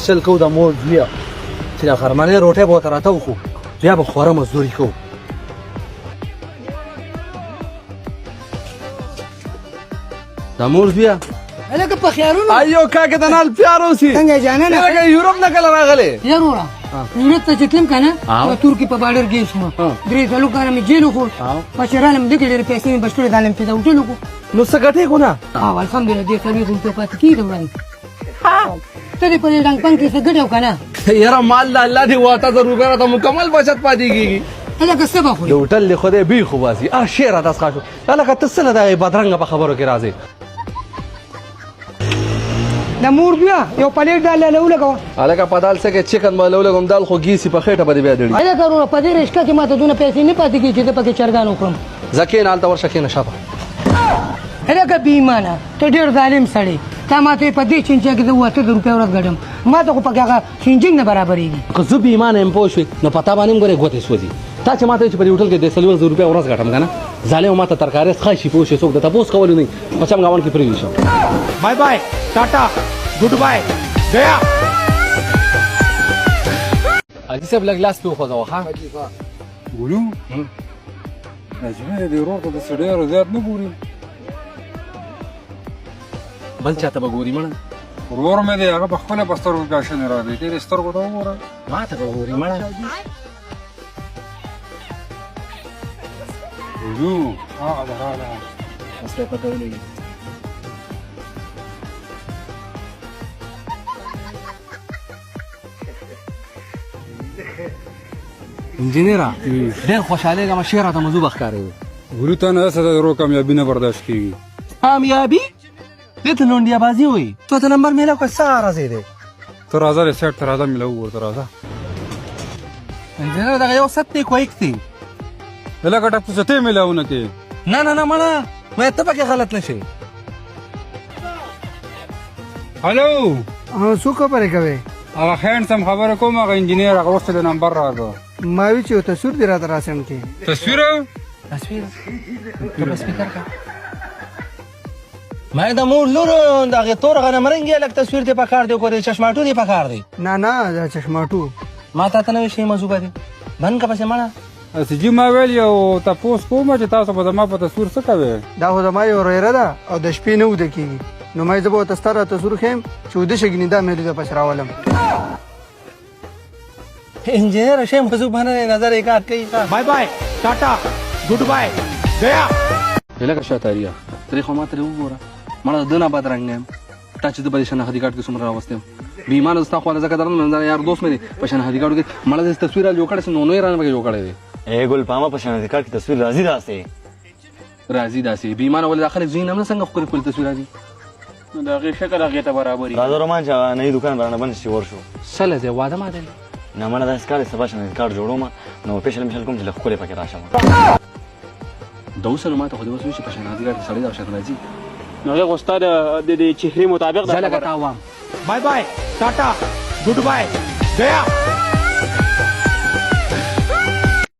چل کوو د مور زویه چې د غرمنۍ روټۍ به ورته راته وخورو، بیا به خوره مزدوري کوو. د مور زویه هلکه په خیالونو ایو کاکه د نال پیار اوسي. څنګه جانانه؟ لکه یورپ نه کله راغلی؟ یروره یورپ ته چې تلم که نه ترکي په باډر کې شوم، 3-4 کاله مې جیل وخوړ، پسې رالم دغې ډېرې پیسې مې بچ کړې، دا مې پې د هوټل وکړو. نو څه ګټې کو نه؟ او الحمدلله دې 40 روپۍ پاتې کېږي وړاندې. ته دې په دې ډنګ پنګ کې څه ګټه وکړه نه؟ یاره مال د الله دې 8000 روپۍ راته مکمل بچت پاتې کېږي. هلکه څه به خورې؟ د هوټل دې خدای بې خو باسي. شی راته څښا شو. هلکه ته څه له دغې بدرنګه په خبرو کې راځې؟ د مور بیا یو پلیټ دال له ولګوه. هلکه په دال څه کې چکن به له ولګوم، دال خو ګیسي په خېټه به دې بیا دړي. هلکه وروره په دې رشته کې ماته دونه پیسې نه پاتې کېږي چې زه پکې چرګان وخورم. ځه کښېنه هلته ورشه کښېنه شاته. هلکه بې ایمانه ته ډېر ظالم سړی، تا ماته په دې چینچا کې زه 8000 روپۍ ورځ ګټم، ما ته خو پکې هغه چینجینګ نه برابرېږي. که زه بې ایمانه یم پوه شوې نو په تا باندې هم ګورې ګوتې سوځي. تا چې ماته چې په دې هوټل کې د 40,000 روپۍ ورځ ګټم که نه، ظالم ماته ترکاري څښای شي پوه شوې، څوک د تپوس کولو نه په چم ګاونډ کې پرېږدي شم. بای بای ټاټا ګډ بای ګیا. حاجي صاحب لږ لاس پې وخوځوه. ښه ګلو نجمې دې ورور ته داسې ډېر زیات نه ګوري. بل چاته به ګوري مړه؟ ورور مې دی هغه په خپله په سترګو کې اشنې راغلی، ته دې سترګو ته وګوره. ما ته به ګوري مړه؟ ګلو هغه ده راغله. اوس به یې پته ولګي. انجینره ډېر خوشحالېږم، شعر راته مزوبه ښکارېږي. ګلو تا نه داسې د ورور کامیابي نه برداشت کېږي. کامیابي؟ دې ته لونډیا بازي وایي. ته ته نمبر میلاو کړه، څه غرض یې دی؟ ته راځه دې سایډ ته راځه، میلاو ورته راځه. انجینر دغه یو ست دی کویک دی. هلکه ټپو څه ته میلاو نه کې؟ نه نه نه مړه مې ته پکې غلط نه شې. هلو څوک خبرې کوې؟ هغه هینډسم خبره کوم، هغه انجینر هغه وروسته د نمبر راکړ. ما وی چې یو تصویر دې راته راسنډ کړې. تصویر؟ تصویر ته په سپیکر کړه. ما د مور لور د هغې تور غنمرنګ هلک تصویر دې پکار دی، که د چشماټو دې پکار دی؟ نه نه دا چشماټو. ما تا ته نه وی شي مزوبه دی بند که پسې مړه. سي ما ویل یو تپوس کوم چې تاسو به زما په تصویر څه کوئ؟ دا خو زما یو ورېره ده او د شپې نه وده کېږي، نو ما زه به ورته ستا را تصویر ښیم چې وده شي ګنې دا مې لیده پسې راولم. انجینر شی مزوبه نه دی، نظر یې کار کوي. بای بای ټاټا ګډ بای ګیا. هلکه شاتاریه ترې خو ما ترې وګوره مړه، د ده نه بدرنګ یم. تا چې زه په دې شناختي کارت کې څومره راوستی یم، بې ایمانه زه ستا خواله ځکه درنم نه، یار دوست مې دی په شناختي کارت کې مړه داسې تصویر را جوړ کړی نو نو یې رانه پکې جوړ کړی دی. ای ګل پامه په شناختي کارت کې تصویر راځي داسې؟ راځي داسې. بې ایمانه ولې دا خلک ځینې هم نه څنګه ښکلي ښکلي تصویر راځي؟ نو د هغې شکل هغې ته برابر وي. راځه رومان چې هغه نوي دوکان به رانه بند شي ورشو. څه له ځای واده ماته دی؟ نه مړه داسې کار دی، سبا شناختي کارت جوړوم نو فیشل مشل کوم چې لږ ښکلی پکې راشم. د اوسه نو ماته خو دې اوس وي چې په شناختي کارت کې سړی دا شان راځي. نو هغه خو ستا د دې چهرې مطابق زه لکه تا وام. بای بای ټاټا ګډ بای ګیا.